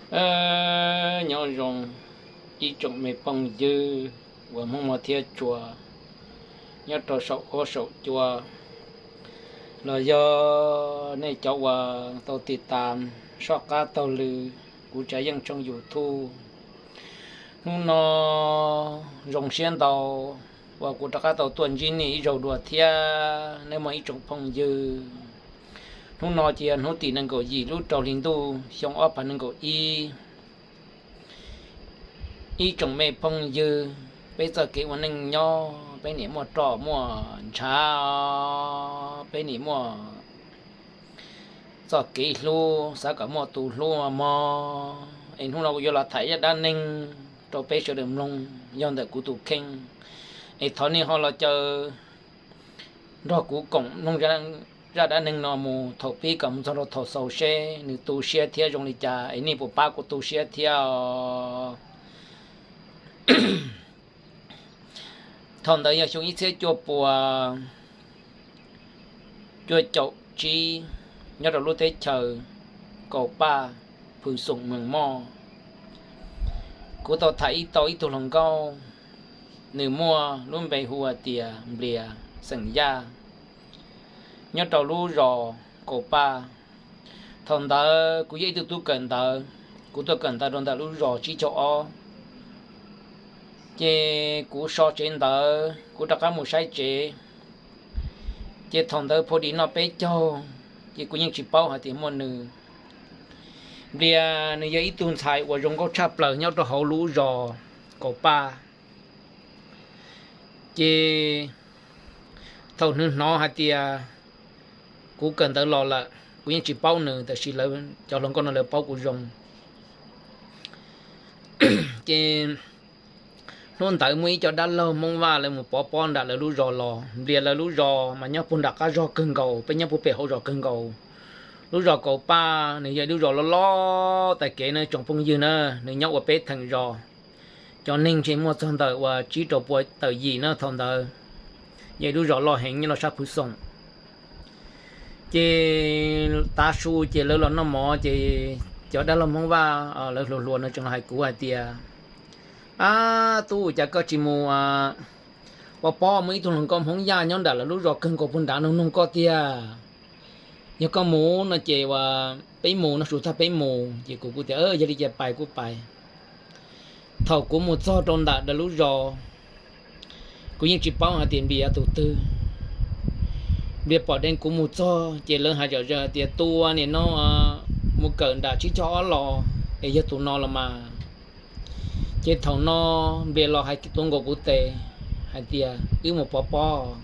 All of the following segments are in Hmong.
Nyob zoo ib tsoom me phooj ywg uas Hmoob mog thiab tshua nyob rau saum huab saum cua, los yog nej cov uas tau tiv tas soj qab taug lw kuv tsav yeej tshooj YouTube. Hnub no zoo siab ntau uas kuv rov qab tau tuaj ntsib nej ib zaug dua thiab nej muaj ib tsoom phooj ywg. Hnub no ces yog hnub tim nees nkaum yim lub rau hli ntuj xyoo ob phav nees nkaum ib. Ib tsoom me phooj ywg, peb txoj kev ua neej nyob peb nim muaj roj muaj ntshav, peb nim muaj txoj kev hlub, xav kom muaj tus hlub mog. Es hnub no kuv yuav los tham ib zaj dab neeg rau peb sawv daws mloog yog ntawm kuv tus kheej. Es thov nej ho los caw nrog kuv koom mloog zaj dab neeg no mus thaum pib kom mus txog rau thaum xaus seb nws tu siab thiab zoo li cas es nej puas pab kuv tu siab thiab os. Thaum ntawd yog xyoo ib txhiab cuaj pua cuaj caum tsib, nyob rau lub teb chaws Kaus Paj, Phwv Xoom, Mees Moj. Kuv tau tham ib tau ib tug hluas nkauj, nws muaj lub npe hu hais tias Nplias xeem Yaj, nyob rau lub zos Kaus Paj. Thaum ntawd kuv yog ib tug tub kawm ntawv, kuv tuaj kawm ntawv rau ntawm lub zos Tsib Caug Ob. Ces kuv so tsev ntawd kuv rov qab mus saib tsev. Ces thaum ntawd pha dim noj peb caug, ces kuv yeej tsis paub hais tias muaj nws. Nplias nws yog ib tug ntxhais uas zoo nkauj tshaj plaws nyob rau hauv lub zos Kaus Paj. Ces thaum nws hnov hais tias kuv kawm ntawv los lawm, kuv yeej tsis paub nws, tab sis lawv cov hluas nkauj no lawv paub kuv zoo. Ces hnub ntawd muaj ib co dab laug Hmoob Vaj lawv mus pov pob nram lawv lub zos los. Nplias lawv lub zos mas nyob puag nram qab zog kawg nkaus, peb nyob puag pem hauv zos kawg nkaus. Lub zos Kaus Paj nws yog ib lub zos loj loj tas kev na tsoom phooj ywg na, nws nyob ua peb theem zos. Cov neeg ntshe muaj txog ntawm uas tsib rau pua tawm yim na thaum ntawd. Yog ib lub zos loj heev nyob rau sab Phwv Xoom. Ces tav su ces lawv los noj mov ces cov dab laug Hmoob Vaj lawv hluas hluas no tseem los hais kuv hais tias, Ab tub, cas koj tsis mus pov pob, muaj ib tug hluas nkauj Hmoob Yaj nyob nram lawv lub zos kawg nkaus puag nrad nug nug koj tiag. Yog koj mus no ces uas peb mus, noj su tag peb mus. Ces kuv kuj tias, Yog li ces pais kuj pais. Thaum kuv mus txog rau ntawm lawv lub zos, kuv yeej tsis paub hais tias Nplias yog tus twg. Nplias pom dheev kuv mus txog ces lawv hais zom zaws tias, Tus uas nim no mus kawm nram Tsib Caug Ob los es yog tus no los mas. Ces thaum no Nplias los hais tuav nkaus kuv tes hais tias, Wb mus pov pob.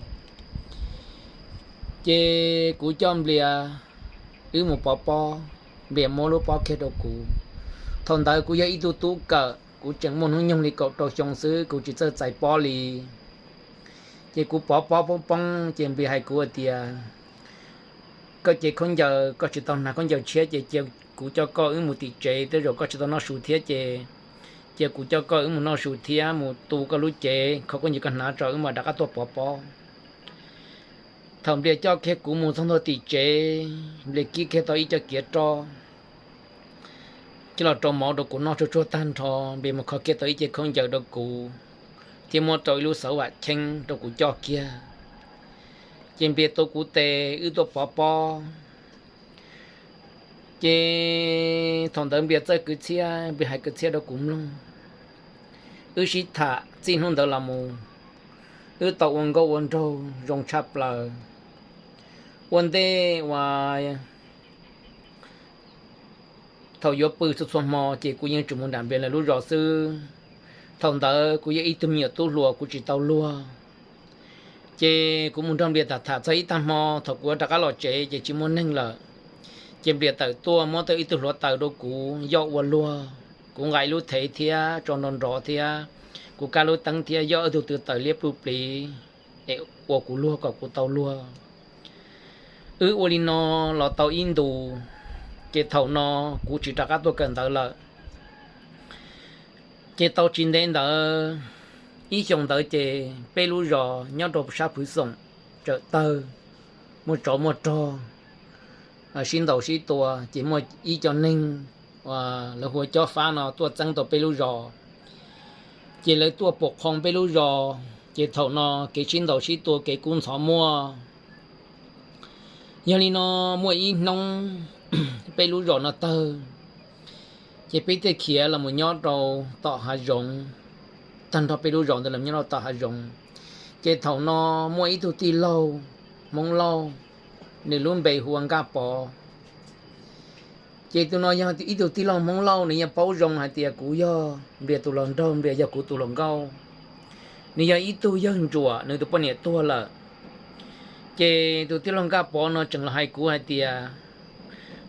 Ces kuv coj Nplias wb mus pov pob, Nplias muab lub pob kiag rau kuv. Thaum ntawd kuv yog ib tug tub kawm, kuv tseem muaj hnub nyoog li kaum rau xyoo xwb, kuv tsis txawj txais pob li. Ces kuv pov pob poob poob ces Nplias hais kuv hais tias, Koj cev khaub ncaws, koj tsis tau hnav khaub ncaws tshiab ces cia kuv coj koj wb mus tim tsev, tej zaum koj tsis tau noj su thiab ces cia kuv coj koj wb mus noj su thiab mus tu koj lub cev, kho khaub ncaws koj hnav tso wb mam rov qab tuaj pov pob. Thaum Nplias coj kiag kuv mus txog ntua tim tsev, Nplias kib kiag tau ib co kiav roj coj los rau mov rau kuv noj tsuag tsuag tag nrho, Nplias mus kho kiag tau ib ce khaub ncaws rau kuv thiab muab rau ib lub xauv vam cheeb rau kuv coj kiag. Ces Nplias tuav kuv tes wb tuaj pov pob. Ces thaum ntawd Nplias txawj kwv txhiaj, Nplias hais kwv txhiaj rau kuv mloog. Wb sib tham txij hnub ntawd los mus, wb tau ua nkauj ua nraug zoo tshaj plaws. Ua ntej uas thaum yuav pw txhua txhua hmo ces kuv yeej tsuas mus nram Nplias lawv lub zos xwb. Thaum ntawd kuv yog ib tug me nyuam tub hluas kuv tsis tau luag. Ces kuv mus nrog Nplias tham tham txog ib tag hmo, thaum kuv rov qab los tsev ces tsis muaj neeg lawm. Ces Nplias tawm tuaj muab tau ib tug hluav taws rau kuv yoj ua luag. Kuv nqa ib lub thev thiab tso nrov nrov thiab, kuv kab lub teeb thiab yoj ib tug tw taws liab pluj pliv es ua kuv luag kom kuv tau luag. Wb ua li no los tau ib ntus, ces thaum no kuv tsis rov qab tuaj kawm ntawv lawm. Ces tau tsis ntev ntawd, ib xyoos ntawd ces peb lub zos nyob rau sab Phwv Xoom tsawm tawg, muaj tsov muaj rog sib ntaus sib tua, ces muaj ib co neeg lawv hu ua Cob Fab no tuaj txeeb tau peb lub zos. Ces lawv tuaj pom qhov peb lub zos, ces thaum no kev sib ntaus sib tua kev kub ntxhov muaj. Yog li no muaj ib hnub peb lub zos no tawg, ces peb thiaj khiav los mus nyob rau tom hav zoov. Tag nrho peb lub zos ntawd los nyob rau tom hav zoov. Ces thaum no muaj ib tug tij laug Hmoob Lauj, nws lub npe hu ua Nkaj Pov. Ces tus no yog ib tug tij laug Hmoob Lauj, nws yeej paub zoo hais tias kuv yog Nplias tus hluas nraug, Nplias yog kuv tus hluas nkauj. Nws yog ib tug yawg ntsuam, nws tus poj niam tuag lawm. Ces tus tij laug Nkaj Pov no tseem los hais kuv hais tias,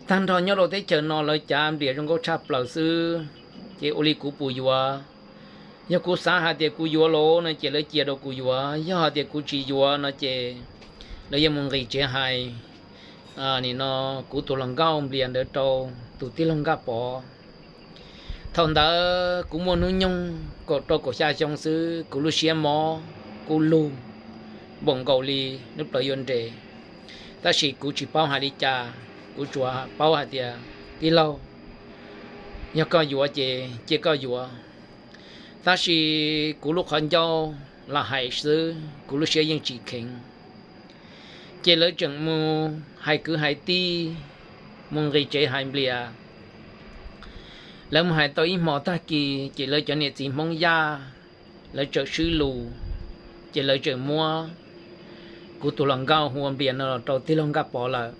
tag nrho nyob rau teb chaws no lawv cav Nplias zoo nkauj tshaj plaws xwb, ces ua li kuv puas yuav? Yog kuv xav hais tias kuv yuav los no ces lawv cia rau kuv yuav, yog hais tias kuv tsis yuav no ces lawv yuav mus nqis tsev hais nim no kuv tus hluas nkauj Nplias ntawd rau tus tij laug Nkaj Pov. Thaum ntawd kuv muaj hnub nyoog kaum rau kaum xya xyoo xwb, kuv lub siab mob, kuv lug npaum nkaus li lub plawv yuav nres. Tab sis kuv tsis paub hais li cas, kuv tsuas paub hais tias, tij laug, yog koj yuav ces cia koj yuav. Tab sis kuv lub qhov ncauj los hais xwb, kuv lub siab yeej tsis kheev. Ces lawv tseem mus hais kwv hais tij, mus nqis tsev hais Nplias. Lawv mus hais tau ib hmo tag kis ces lawv cov niam txiv Hmoob Yaj, lawv txawm swb lus, ces lawv txawm muab kuv tus hluas nkauj hu ua Nplias no los rau tij laug Nkaj Pov lawm.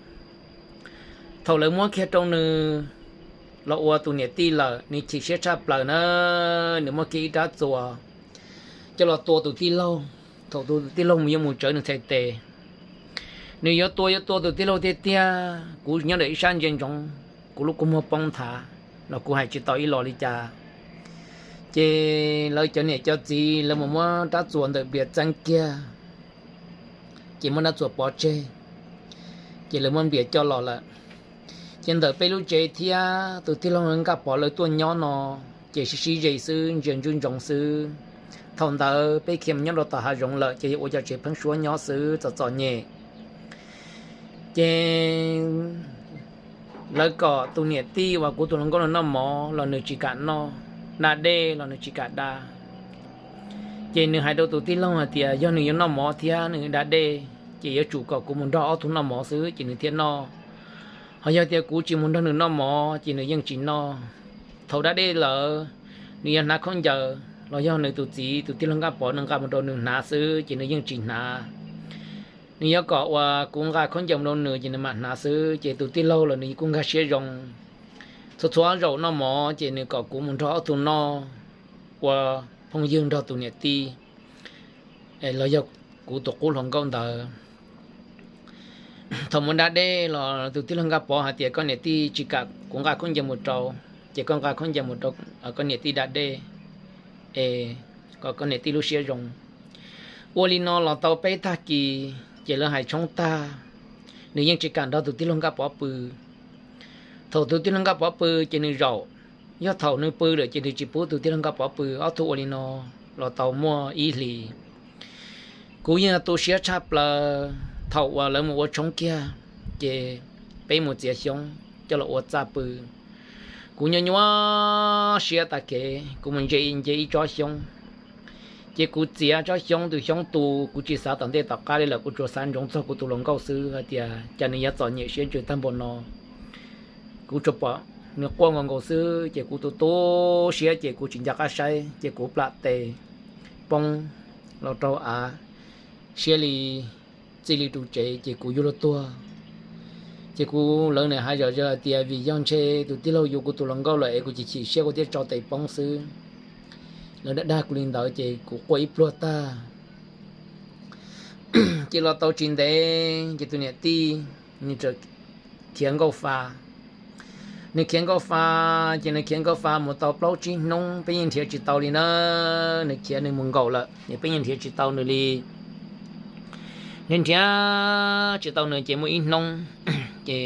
Thaum lawv muab kiag rau nws los ua tus niam tij lawm, nws chim siab tshaj plaws na, nws muab kiag ib rab txuas coj los tua tus tij laug. Thaum tus tij laug mus yuav mus tsawv nws txhais tes, nws yuav tua yuav tua tus tij laug tiag tiag, kuv nyob ntawm ib sab ntsia ntsoov, kuv lub kua muag poob nthav los kuv hais tsis tau ib los li cas. Ces lawv cov niam cov txiv lawv mus muab rab txuas ntawm Nplias txeeb kiag, ces muab rab txuas pov tseg, ces lawv muab Nplias coj los lawm. Ces ntawm peb lub tsev thiab tus tij laug Nkaj Pov lawv tuaj nyob no, ces sib sib ze xwb, ntsia ntsoov ntsoov xwb. Thaum ntawd peb khiav mus nyob rau tom hav zoov lawm ces yog ua cov tsev pheeb suab nyob xwb txom txom nyem. Ces lawv kom tus niam tij uas kuv tus hluas nkauj no noj mov los nws tsis kam noj, da dej los nws tsis kam da. Ces nws hais rau tus tij laug hais tias yog nws yuav noj mov thiab nws da dej, ces yuav tsum kom kuv mus nrog ob tug noj mov xwb ces nws thiaj noj. Ho yog tias kuv tsis mus nrog nws noj mov ces nws yeej tsis noj. Thaum da dej lawm, nws yuav hnav khaub ncaws los yog nws tus txiv tus tij laug Nkaj Pov nws nqa mus rau nws hnav xwb ces nws yeej tsis hnav. Nws yuav kom uas kuv nqa khaub ncaws mus rau nws ces nws mam hnav xwb, ces tus tij laug los nws kuj nkag siab zoo. Txhua txhua zaum noj mov ces nws kom kuv mus nrog ob tug noj ua phooj ywg nrog tus niam tij los yog kuv tus qub hluas nkauj ntawd. Thaum mus da dej los tus tij laug Nkaj Pov hais tias koj niam tij tsis kam kuv nqa khaub ncaws mus rau, ces koj nqa khaub ncaws mus rau koj niam tij da dej es kom koj niam tij lub siab zoo. Ua li no los tau peb tag kis ces lawv hais tshoob tag, nws yeej tsis kam nrog tus tij laug Nkaj Pov pw. Thaum tus tij laug Nkaj Pov pw ces nws zaum, yog thaum nws pw lawm ces nws tsis pub tus tij laug Nkaj Pov pw. Ob tug ua li no los tau muaj ib hlis. Kuv yeej tu siab tshaj plaws, thaum uas lawv mus ua tshoob kiag, ces peb mus txiav xyoob coj los ua txaj pw. Kuv nyuaj nyuaj siab tas kev, kuv mus nce nce ib tsob xyoob, ces kuv txiav tsob xyoob, tus xyoob tu, kuv tsis xav tom ntej tom qab li lawm, kuv tsuas xav ntsoov txog kuv tus hluas nkauj xwb hais tias cas nws yuav txom nyem siab ntsws tag npaum no. Kuv tsuas pom nws quaj nkaus nkaus xwb, ces kuv tu tu siab ces kuv tsis nco qab saib, ces kuv plam tes poob los rau av, siab li txij li ru tsev ces kuv yuav luag tuag. Ces kuv, lawv nim hais zom zaws hais tias vim yog ntshe tus tij laug yuav kuv tus hluas nkauj lawm es kuv chim chim siab kuv thiaj tso tes poob xwb. Lawv dag dag kuv li ntawd ces kuv quaj ib pluag tag. Ces los tau tsis ntev ces tus niam tij nws txawm khiav nkauj fa. Nws khiav nkauj fa, ces nws khiav nkauj fa mus tau plaub tsib hnub peb yeej nrhiav tsis tau li na. Nws khiav nws mus nkaum lawm es peb yeej nrhiav tsis tau nws li. Nrhiav nrhiav tsis tau nws ces muaj ib hnub ces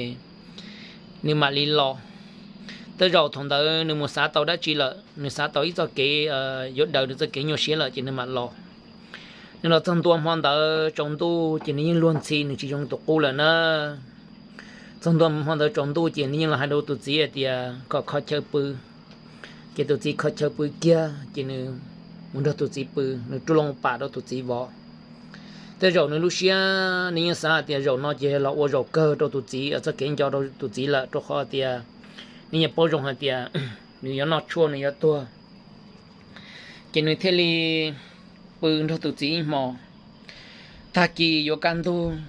nws mam li los. Tej zaum thaum ntawd nws mus xav tau dab tsi lawm, nws xav tau ib txoj kev yuav daws nws txoj kev nyuaj siab lawm ces nws mam los. Nws los txog ntua hmo ntawd tsaus ntuj ces nws yeej luag ntxhi, nws tsis zoo tus qub lawm na. Txog ntua hmo ntawd tsaus ntuj ces nws yeej los hais rau tus txiv hais tias kom kho chaw pw. Ces tus txiv kho chaw pw kiag ces nws mus nrog tus txiv pw, nws rub loo pam rau tus txiv vov. Tej zaum nws lub siab nws yeej xav hais tias zaum no ces los ua zaum kawg rau tus txiv, txoj kev nco rau tus txiv lawm, rau qhov tias nws yeej paub zoo hais tias nws yuav noj tshuaj nws yuav tuag. Ces nws thiaj li pw nrog tus txiv ib hmo. Tag kis yuav kaj ntug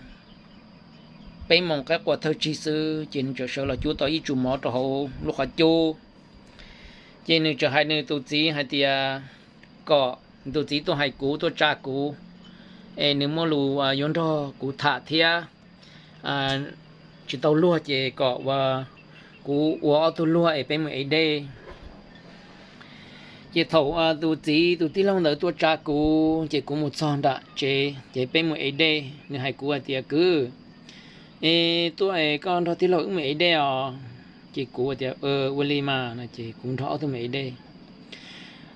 peb moos qaib qua thawj tsig xwb ces nws txawm sawv los cub tau ib tsum mov rau hauv lub qhov cub. Ces nws txawm hais nws tus txiv hais tias kom tus txiv tuaj hais kuv, tuaj tsa kuv, es nws muaj lus yuav nrog kuv tham thiab. Tsis tau luag ces kom ua, kuv ua ob tug luag es peb mus ev dej. Ces thaum tus txiv tus tij laug ntawd tuaj tsa kuv ces kuv mus txog nram tsev ces peb mus ev dej. Nws hais kuv hais tias, kwv, es tuaj es koj nrog tij laug wb mus ev dej os. Ces kuv tias, ua li mas no ces kuv nrog ob tug mus ev dej.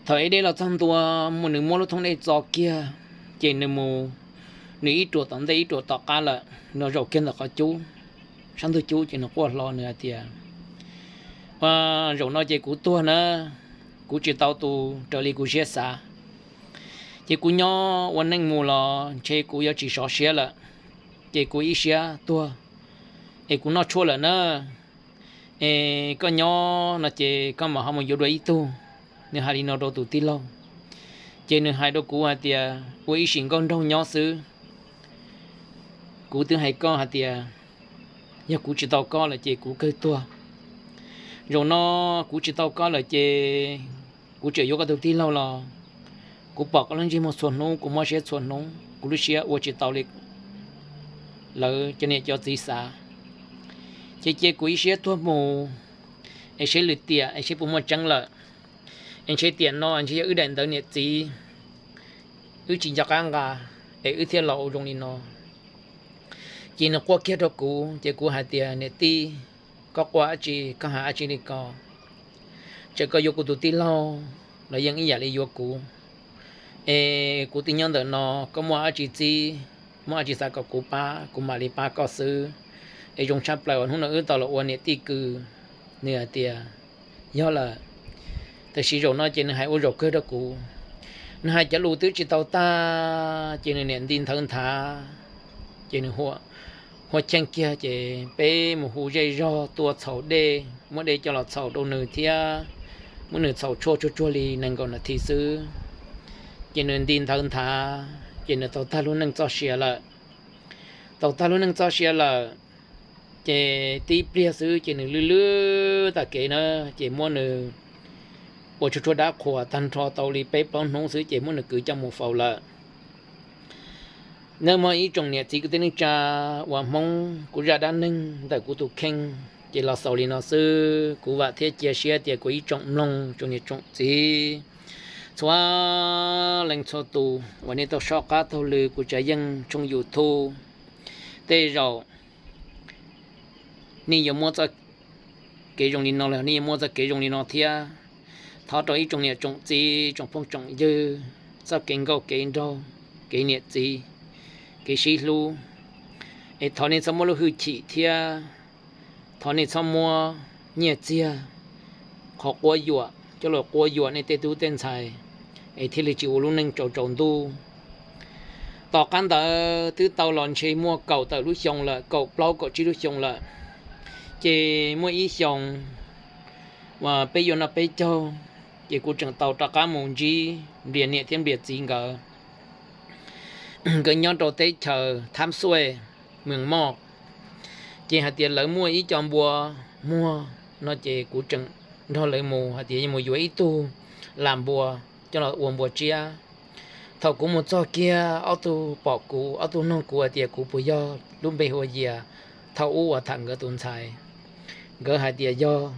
Thaum ev dej los txog ntua, nws muab lub thoob dej txo kiag, ces nws mus, nws ib ruam tom ntej ib ruam tom qab lawm, nws zaum kiag ntawm qhov cub, sab ntug cub ces nws quaj hlo nws hais tias, ua, zaum no ces kuv tuag na, kuv tsis tau tus raws li kuv siab xav. Ces kuv nyob ua neej mus los ntshe kuv yuav tsis sov siab lawm, ces kuv ib siab tuag, es kuv noj tshuaj lawm na. Es koj nyob no ces koj mam ho mus yuav dua ib tug. Nws hais li no rau tus tij laug. Ces nws hais rau kuv hais tias, ua ib sim nkauj nraug nyob xwb. Kuv twb hais koj hais tias, yog kuv tsis tau koj lawm ces kuv kawg tuag. Zaum no kuv tsis tau koj lawm ces kuv tseem yuav koj tus tij laug los kuv pom koj lub ntsej muag txhua hnub, kuv mob siab txhua hnub, kuv lub siab ua tsis tau li lawv cov niam cov txiv xav. Ces cia kuv ib siab tuag mus, es seb lwm tiam es seb puas muaj tseeb lawm. Es ntshe tiam no ntshe yog wb daim ntawv niam txiv, wb tsis nco qab nqa, es wb thiaj los ua zoo li no. Ces nws quaj kiag rau kuv, ces kuv hais tias, niam tij, koj quaj dab tsi, koj hais dab tsi li ko? Txawm koj yuav kuv tus tij laug los yeej ib yam li yuav kuv. Es kuv twb nyob ntawm no, koj muaj dab tsi txib, muaj dab tsi xav kom kuv pab, kuv mam li pab koj xwb. Es zoo tshaj plaws uas hnub no wb tau los ua niam tij kwv. Nws hais tias, yog lawm. Tiam sis zaum no ces nws hais ua zaum kawg rau kuv. Nws hais cov lus twb tsis tau tag ces nws niam nti nthawv nthav, ces nws hua cheej kiag ces peb mus hu zej zog tua txhaum dej, muab dej coj los txhaum rau nws thiab muab nws txhaum tshuaj tsuag tsuag li nees nkaum nas this xwb. Ces nws nti nthawv nthav ces nws tau tag lub neej txoj sia lawm. Tau tag lub neej txoj sia lawm, ces tib pliag xwb ces nws lwj lwj tag kev na, ces muab nws ua tsuag tsuag dab qhuas tag nrho tau li peb plaub hnub xwb ces muab nws kwv coj mus faus lawm. Nyob muaj ib tsoom niam txiv kwv tij neej tsa uas Hmoob, kuv zaj dab neeg ntawm kuv tus kheej ces los xaus li no xwb. Kuv vam thiab cia siab tias kuv ib tsoom mloog, tsoom niam tsoom txiv, txhua leej txhua tus uas nej tau soj qab taug lw kuv tsav yeej tshooj YouTube, tej zaum nej yuav muab txoj kev zoo li no los nej yuav muab txoj kev zoo li no thiab. Thov rau ib tsoom niam tsoom txiv, tsoom phooj tsoom ywg, txoj kev nkauj kev nraug, kev niam txiv, kev sib hlub, es thov nej txhob muab lub hwj chim thiab thov nej txhob muab nyiaj txiag qhov quab yuam coj los quab yuam nej tej tub tej ntxhais, es thiaj li tsis ua lub neej tsaus tsaus ntuj. Tom qab ntawd twb tau los ntshe muaj kaum tawm lub xyoo lawm, kaum plaub kaum tsib lub xyoo lawm. Ces muaj ib xyoo uas peb yuav noj peb caug, ces kuv tseem tau rov qab mus ntsib Nplias niam thiab Nplias txiv nkawd. Nkawd nyob rau teb chaws Thab Xuaj, Mees Moj. Ces hais tias lawv muaj ib co npua muag no ces kuv tseem nrog lawv mus hais tias yuav mus yuav ib tug lam npua coj los ua npua tsiab. Thaum kuv mus txog kiag ob tug pom kuv, ob tug nug kuv hais tias kuv puas yog lub npe hu ua Yias, thaum ub uas tham nkawd tus ntxhais. Nkawd hais tias yog.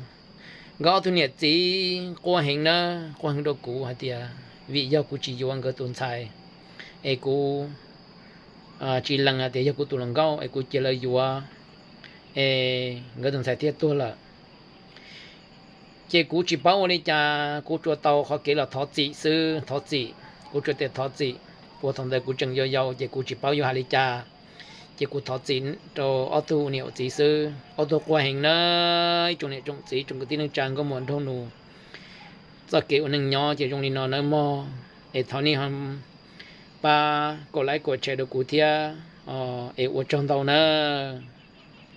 Nkawd ob tug niam txiv quaj heev na, quaj heev rau kuv hais tias vim yog kuv tsis yuav nkawd tus ntxhais, es kuv tsis lees hais tias yog kuv tus hluas nkauj es kuv cia lawv yuav, es nkawd tus ntxhais thiaj tuag lawm. Ces kuv tsis paub ua li cas, kuv tsuas tau qhov kev los thov txim xwb, thov txim, kuv tsuas tias thov txim. Uas thaum ntawd kuv tseem yau yau ces kuv tsis paub yuav hais li cas. Ces kuv thov txim rau ob tug niam txiv xwb, ob tug quaj heev nawb. Ib tsoom niam tsoom txiv, tsoom kwv tij neej tsa nkauj muam nraug nus, txoj kev ua neej nyob ces zoo li no nawb mog. Es thov nej pab kom like kom share rau kuv thiab, es ua tsaug ntau nawb.